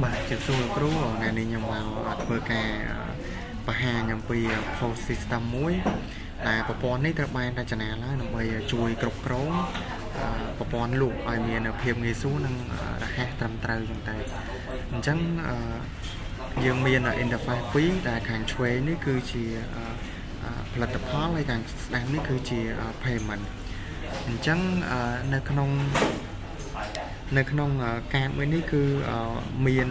បាទជម្រាបសួរលោកគ្រូថ្ងៃនេះខ្ញុំមកធ្វើការបង្ហាញអំពី POS system មួយដែលប្រព័ន្ធនេះត្រូវបានរចនាឡើងដើម្បីជួយគ្រប់គ្រងប្រព័ន្ធលក់ឲ្យមានភាពងាយស្រួលនិងរហ័សត្រឹមត្រូវចឹងទៅអញ្ចឹងយើងមាន interface 2ដែលខាងឆ្វេងនេះគឺជាផលិតផលហើយខាងស្ដាំនេះគឺជា payment អញ្ចឹងនៅក្នុងកាតមួយនេះគឺមាន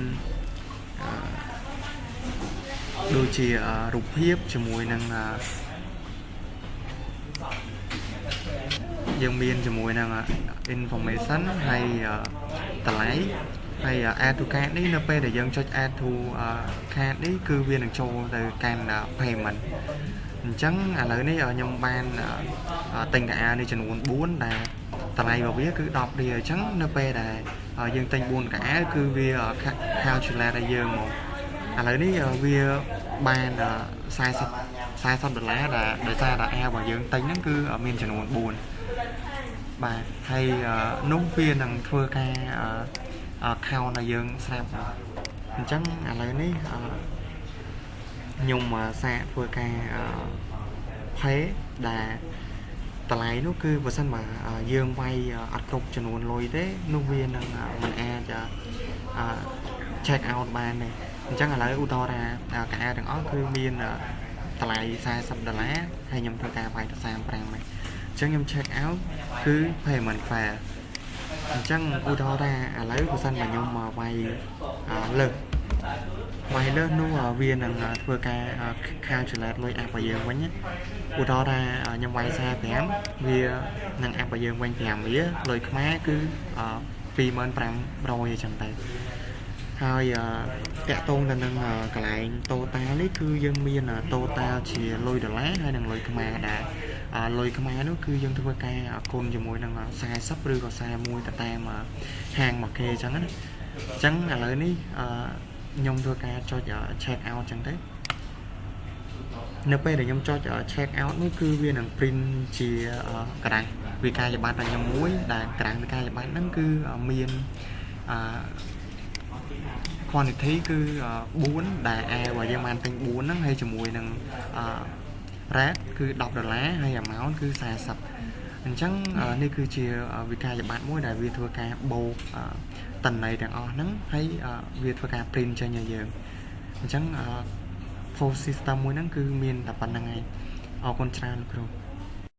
ដូចជារូបភាពជាមួយនឹងយើងមានជាមួយនឹង information ហើយតម្លៃហើយ add to cart នេះនៅពេលដែលយើងចុច add to cart នេះគឺវានឹងចូលទៅកាន់ payment អញ្ចឹងឥឡូវនេះខ្ញុំបានទិញខោអាវនេះចំនួន4ដែលតម្លៃរបស់វាគឺ10រៀលអញ្ចឹងនៅពេលដែលយើងទិញ4ខោអាវគឺវា calculate ឲ្យយើងមកឥឡូវនេះវាបាន40 40ដុល្លារដែលដោយសារតែអាវរបស់យើងទិញហ្នឹងគឺមានចំនួន4បាទហើយនោះវានឹងធ្វើការ count ឲ្យយើងស្រាប់អញ្ចឹងឥឡូវនេះខ្ញុំសាកធ្វើការ pay ដែលតម្លៃនោះគឺបើសិនបើយើងវាយអត់គ្រប់ចំនួនលុយទេនោះវានឹងមិនអាច check out បានទេអញ្ចឹងឥឡូវឧទាហរណ៍ថាខោអាវទាំងអស់គឺមានតម្លៃ40ដុល្លារហើយខ្ញុំធ្វើការវាយទៅ35ហ្នឹងអញ្ចឹងខ្ញុំ check out គឺ payment fail អញ្ចឹងឧទាហរណ៍ថាឥឡូវបើសិនបើខ្ញុំមកវាយលើសវាយលើសនោះវានឹងធ្វើការ calculate លុយ up ឲ្យយើងវិញឧទាហរណ៍ថាខ្ញុំវាយ45វានឹង up ឲ្យយើងវិញ5រៀលលុយខ្មែរគឺ2500អញ្ចឹងទៅហើយតាក់ទងទៅនឹងកន្លែង total នេះគឺយើងមាន total ជាលុយដុល្លារហើយនិងលុយខ្មែរដែរលុយខ្មែរនោះគឺយើងធ្វើការគុណជាមួយនឹង40ឬក៏41ទៅតាមហាងរបស់គេអញ្ចឹងណាអញ្ចឹងឥឡូវនេះខ្ញុំធ្វើការចុច check out អញ្ចឹងទៅនៅពេលដែលខ្ញុំចុច check out នោះគឺវានឹង print ជាក្រដាសវិក្កយបត្រឲ្យខ្ញុំមួយដែលក្រដាសវិក្កយបត្រហ្នឹងគឺមានអឺ quantity គឺ4ដែល អាវរបស់យើងបានទិញ4ហ្នឹងហើយជាមួយនឹងអឺ rate គឺ10ដុល្លារហើយ amount គឺ40អញ្ចឹងនេះគឺជាវិក្កយបត្រមួយដែលវាធ្វើការបូកតន័យទាំងអស់ហ្នឹងហើយវាធ្វើការ print ចេញឲ្យយើងអញ្ចឹង POS system មួយហ្នឹងគឺមានតែប៉ុណ្្នឹងឯងអរគុណច្រើនលោកគ្រូ។